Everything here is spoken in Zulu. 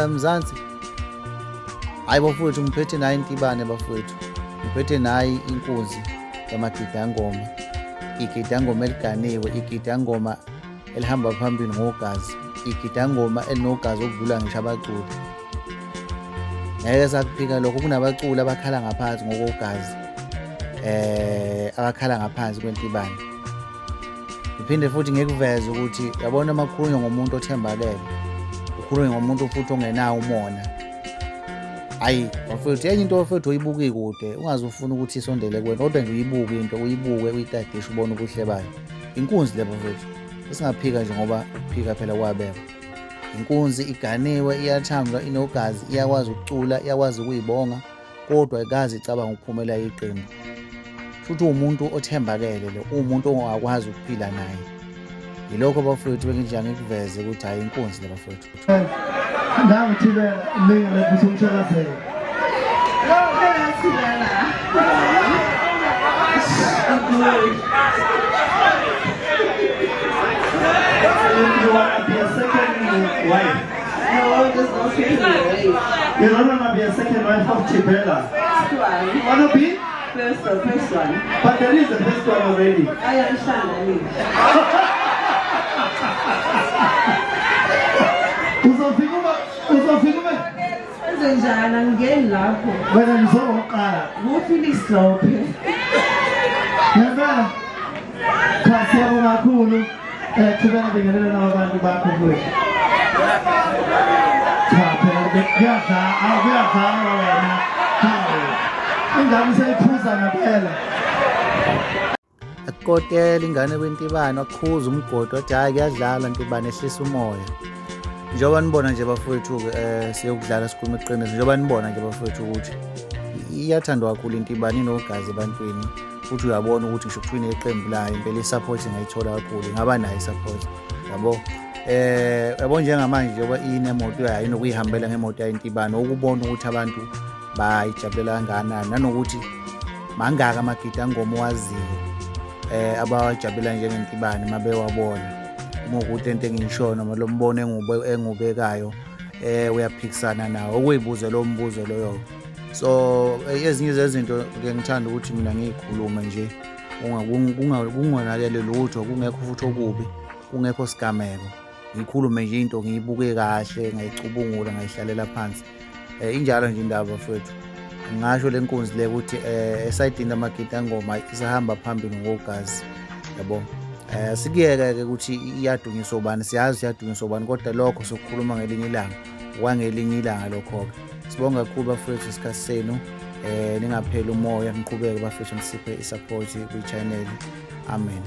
Mzansi. Hayi bafowethu ngiphethe nayi intibane bafowethu. Ngiphethe nayi inkunzi yamagidangoma. Igidangoma eliganiwe, igidangoma elihamba phambili ngogazi, igidangoma elinogazi okudlula ngisho abaculi. Ngeke sakuphika lokho kunabaculi abakhala ngaphansi ngokogazi. Abakhala ngaphansi kwentibane. Ngiphinde futhi ngikuveze ukuthi yabona uma kukhulunywa ngomuntu othembakele, ukhulunywa ngomuntu futhi ongenawo umona. Hhayi bafowethu, enye into bafowethu uyibuka ikude, ungaze ufune ukuthi isondele kuwena, kodwa nje uyibuke into, uyibuke uyitadishe ubone ubuhle bayo. Inkunzi le bafowethu, esingaphika nje ngoba ukuphika phela kwabekwa. Inkunzi iganiwe, iyathandwa, inogazi, iyakwazi ukucula, iyakwazi ukuyibonga. Kodwa ikaze icabanga ukuphumela iqembu. Futhi uwumuntu othembakele lo, uwumuntu ongakwazi ukuphila naye. Yilokho bafowethu benginje ngikuveze ukuthi hayi inkunzi le bafowethu. Nangu Thibela linga futhi umshakazela. You wanna be a second wife? No, there's no second wife. You don't wanna be a second wife of Thibela. First one. You wanna be? First one, first one. But there is the first one already. I am Shanani. Uzofika uma uzofika uma Wenze njani angingeni lapho. Wena ngizoqala. NguFelix Hlophe. Ngempela. Cha siyabonga kakhulu. Thibela bingelela nabo abantu bakho mfowethu. Cha phela kuyadlala, awu kuyadlalwa wena. Hawu. Ingane useyiphuza ngempela. Akukotela ingane kwintibane wakhuza umgodi wathi hhayi kuyadlalwa ntibane ehlisa umoya. Njengoba nibona nje bafowethu-ke siyokudlala sikhuluma iqiniso njengoba nibona nje bafowethu ukuthi iyathandwa kakhulu intibane inogazi ebantwini futhi uyabona ukuthi ngisho kuthiwa ineqembu layo impela i-support ingayithola kakhulu ingaba nayo i-support yabo. Yabo njengamanje njengoba inemoto yayo inokuyihambela ngemoto yayo intibane ukubona ukuthi abantu bayijabulela kangakanani nanokuthi mangaka amagidangoma owaziyo abawajabulela njengentibane mabewabona. Uma ukuthi lento engiyishoyo noma lo mbono engubekayo uyaphikisana nawo ukuyibuze lo mbuzo loyo. So ezinye zezinto ke ngithanda ukuthi mina ngiyikhulume nje kungonakele lutho, kungekho futhi okubi, kungekho sigameko. Ngikhulume nje into ngiyibuke kahle, ngayicubungula, ngayihlalela phansi. Injalo nje indaba bafowethu. Ngingasho le nkunzi le ukuthi esayidini lamagidangoma isahamba phambili ngogazi yabo. Sikuyeke-ke ukuthi iyadunyiswa ubani, siyazi iyadunyiswa ubani, kodwa lokho sokukhuluma ngelinye ilanga, kwangelinye ilanga lokho-ke. Sibonga kakhulu bafowethu isikhathi senu, ningapheli umoya, niqhubeke bafowethu nisiphe i-support kwi-channel. Amen.